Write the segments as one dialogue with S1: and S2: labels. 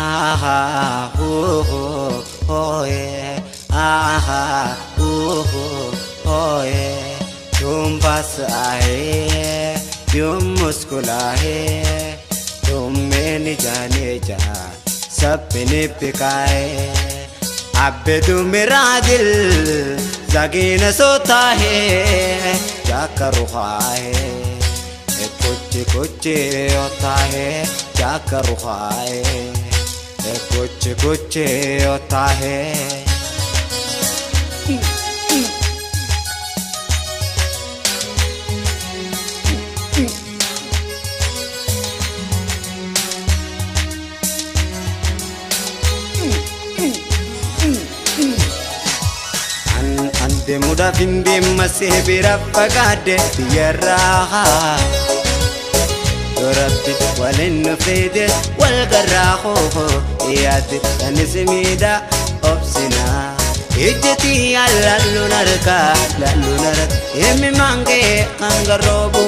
S1: Aha, oh, oh, yeah. Aha, oh, oh, yeah. तुम पास आए क्यों मुस्कुराए, तुम मैंने जाने जा सपने पिकाए। अब तू मेरा दिल जागे न सोता है, क्या करूँ है कुछ कुछ होता है, क्या करूँ है कुछ कुछ होता है। Deemuudhaaf hin deemmasee bira fagaadde biyyarraa. Rabbi waliin nu fides wal garraa hoo yaadde anis miidhaa obsinaa. Ijjitii laalluun harkaa laalluun harkaa himmi maangee kan garoobu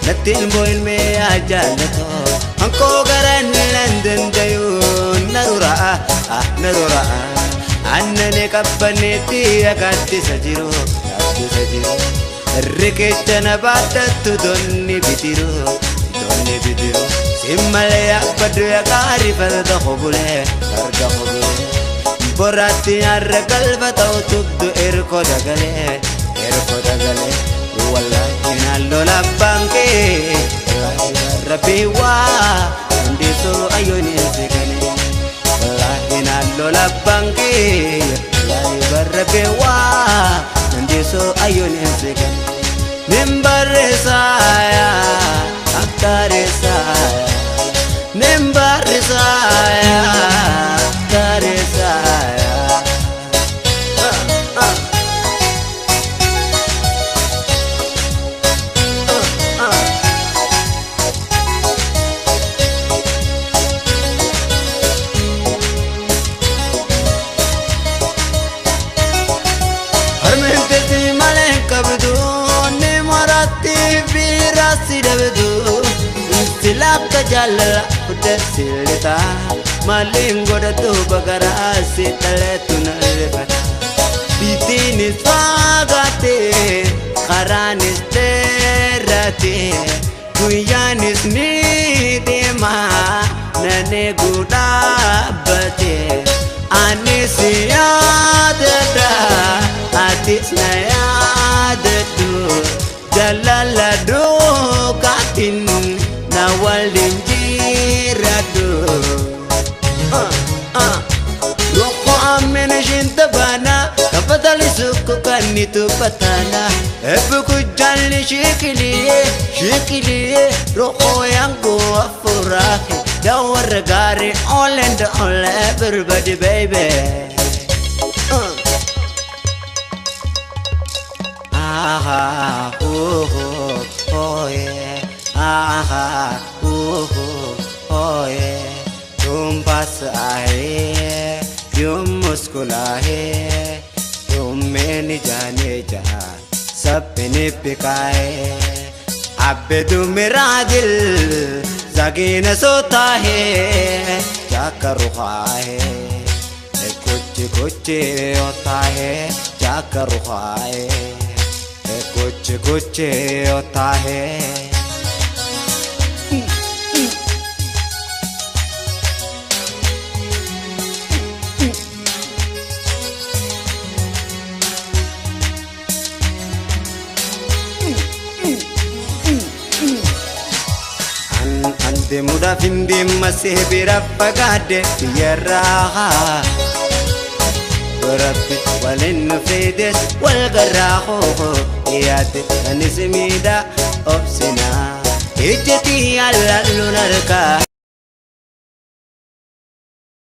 S1: natti hin boo'ilmee jaallatoo hankoo garaan lan dandayuu naruraa naruraa. Annani qabbaneetti gaaddisa jiru gaaddisa jiru riqicha na baadhattu donni bidiru donni bidiru simmalee abbaddu gaarii farda hobulee farda hobulee boraatti har'a galfa ta'u tubdu erko dagalee erko dagalee wallaahi naannoo labbaan kee rabbii waa hundisuu ayyoon si galee. Lola banke, lai barbe wa, nandiso ayon ensegan. Nimbarre saya, akare saya. Nimbarre saya, akare saya. Silakka jaalala hunda sillita maaliin godhatu bagaraa si dhaleetu na rifata. Biitiinis fagaate karaanis dheerate guyyaanis ni deema nan eeguu dhaabbate. Anis yaadadha atis na yaadadhu jaalala duukaatiin. Na walin jiradu Roko amene shinta bana Kafatali suku kani tu patana Ebuku jali shikilie shikilie Roko yangu afurahi Dawar gari all and all everybody baby. Aha, oh, oh, yeah. Aha, oh, oh, yeah. तुम पास आए क्यों मुस्कुराए, तुम मैंने जाने जा सपने पिकाए। अब तू मेरा दिल जागे न सोता है, क्या करूँ है कुछ कुछ होता है, क्या करूँ है कुछ कुछ होता है। Deemuudhaaf hin deemmasee bira fagaadde biyyarraa. Rabbi waliin nu fides wal garraa hoo yaadde anis miidhaa obsinaa. Ijjitii laalluun harkaa